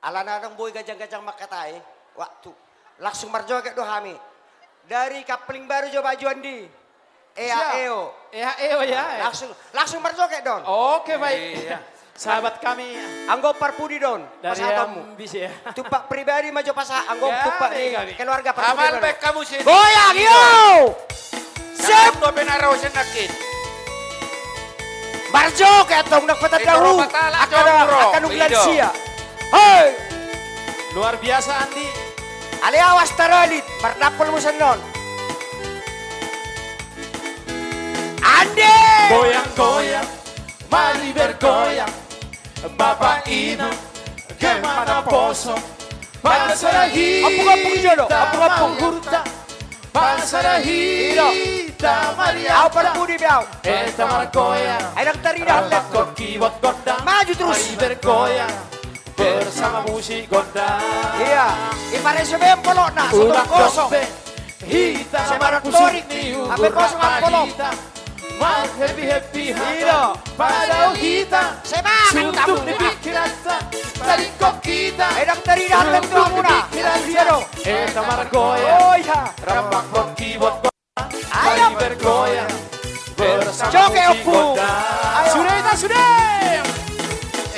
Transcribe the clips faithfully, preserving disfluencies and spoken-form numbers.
Alana adong boi ganjang-ganjang mangkatai waktu. Langsung marjoget do hami. Dari Kapling Baru jo, Pak Juandi. Ea, siap. Eo. Ea, eo, ya. Langsung, langsung marjoget do on. Oke, baik. Iya. Sahabat kami. Anggo parpudi do on, dari pasahatonmu. Ambis, ya. Tumpak pribadi ma jo pasahat, anggo, ya, tumpak ni kami. Keluarga parpudi. Amal do on. Baik kamu sini. Goyang, iyo. Sip. Dope na ro sen nakin. Marjoget tong, nang patanda hu. Angka nung lansia. Hei. Luar biasa, Andi. Ale awas taralit, mardampol muse annon. Andi. Goyang-goyang, mari bergoyang. Bapa inang, kemana poso? Pasada hita, ompung-ompung jolo, ompung-ompung. Mangurta. Pasada hita, mari. Au parpudi be au. Eta margoyang. Ai dang tarida. Rap hon kibot gondang. Maju terus. Mari bergoyang bersama musik gondang. Iya. Ipareso be polokna. Ulang kosong be. Hita. Semarang torik. Hape kosong polok. Mar happy happy hata. Pada hita. Semangat. Suntuk di pikiranta. Tadingkon hita. Edang tadi datang tu hamuna. Iya dong. Eta margoyang. Oh iya. Rap hon kibot. Ayo. Mari bergoyang bersama musik gondang. Ayo. Sudah, kita sudah.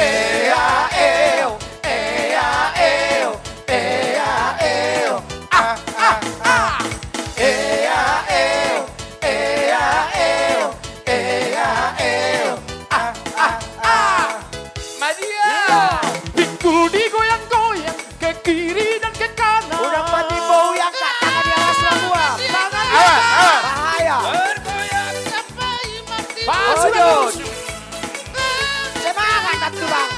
Ea eo, ea eo, ea eo. Ah, ah, ah. Ea eo, ea eo, ea eo. Ah, ah, ah. Madia. Iya. Pinggul digoyang-goyang. Ke kiri dan ke kanan. Udah pati bau yang katakan di atas semua. Tangan di atas. Awas, awas. Bahaya. Bergoyang sampai mati. Pas, aduh. Semangat, Tulang.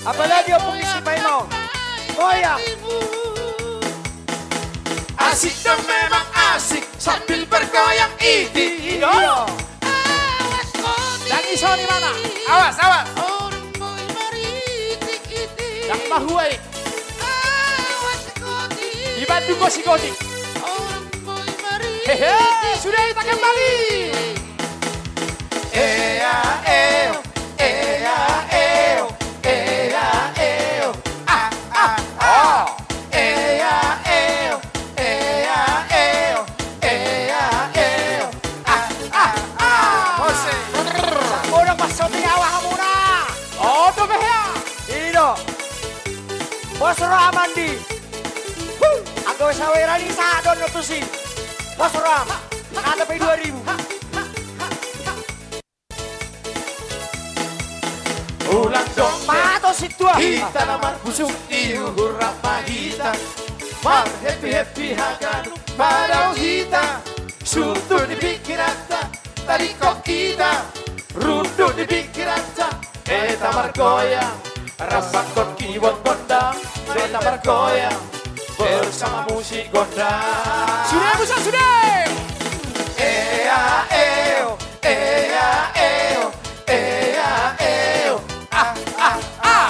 Apalagi ompung isi paimau. Goyang. Asik dong, memang asik sambil bergoyang, iti. Iya. Dang iso ni mana? Awas, awas. Dang mahua i. Di Bandung bos i gotik. Hehe, sudah kita kembali. Ea eo, ea eo, ea eo. Ah, ah, ah. Ea eo, ea eo, ea eo. Ah, ah, ah. Ose. Sampe unang pasoting awa hamuna. Oto behea. Ido. Bos roha mandi. Huh. Anggo saweran i sahat do on tusi. Bos roha. Kata pe dua ribu. Ulang dong. Pato situa. Hita na marpusuk di uhur rap ma hita. Mar happy happy haganup ma dao hita. Suntuk di pikiranta. Tadingkon hita. Runduk di pikiranta. Eta margoyang. Rap hon kibot gondang. Eta margoyang. Bersama musik gondang. Sudah, busa, sudah. Ea eo. Ea eo, ea eo, ah, ah, ah.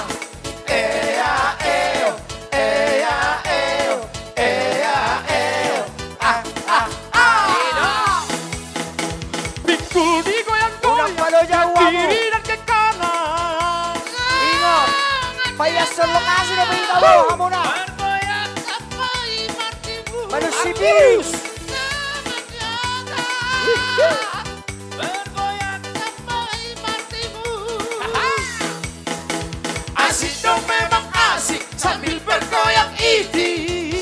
Ea eo, ea eo, ea eo, ah, ah, ah. Pinggul digoyang-goyang, ke kiri dan ke kanan. Ingot, paias lokasi do pe hita, hamuna. Manus Sibirius. Bergoyang sampai mati. Aha. Asik dong, memang asik sambil bergoyang, iti.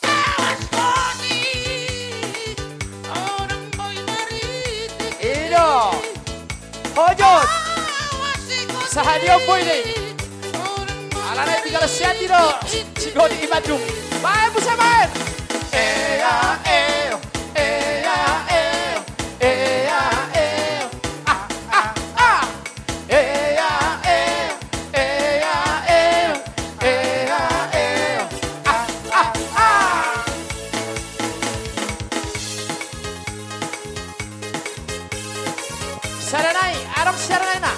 Awas boti, orang boi meritik. Ido. Hojot. Sahat i on boi dei. Alana i tinggal sian i do. Sigodi i Bandung. Baen, busa, baen. Ea eo, ea eo, ea eo. Ah, ah, ah. Ea eo, ea eo, ea eo. Ah, ah, ah. Sada nai, adong sada nai na.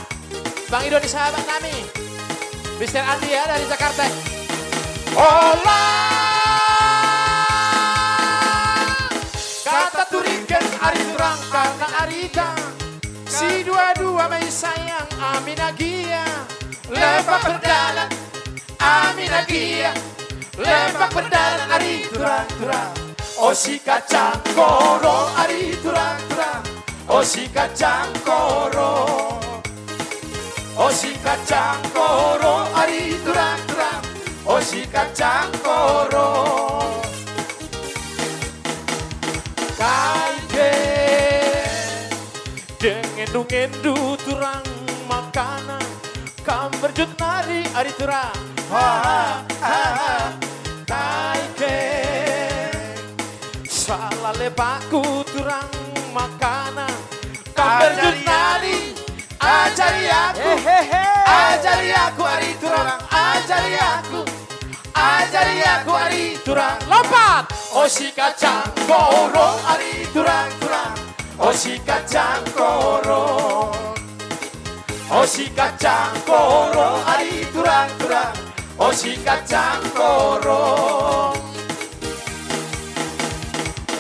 Bang Ido ni sahabat nami. Mister Andi ya, dari Jakarta. Hola. Kata turingken ari turang karna arita. Sidua-dua ma i sayang ami na gia. Lepa berdalan. Nagia, Lebak Pendaran ari turang-turang. O si kacang koro ari turang-turang. O si kacang koro. O si kacang koro ari turang-turang. O si kacang koro. Kaike. Dengendu-ngendu turang makana, kamberjut nari ari turang. Ha, ha, ha, ha. Kaike. Sala lepakku turang makana, kamberjut nari. Ajari aku. Hehehe. Ajari aku ari turang. Ajari aku. Ajari aku ari turang. Lompat. O si kacang koro ari turang-turang. O si kacang koro. O si kacang koro ari turang-turang. O si kacang koro.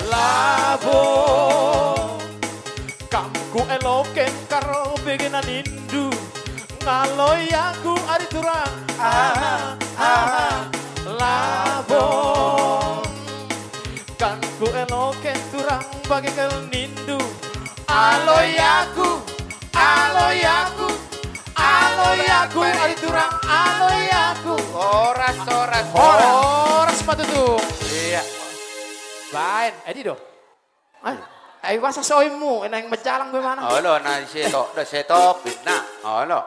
Labo. Kam kueloken karo bege na nindu. Ngaloi aku ari turang. Aha, aha. Labo. Kam kueloken turang bage na nindu. Aloi aku, aloi aku, aloi aku ari turang, aloi aku. Horas, horas, horas. Horas ma tutu. Iya. Baen, edi do. Ai, ai, basa soimu, naeng manjalang be manang. Olo, na setop, da setop, na. Olo.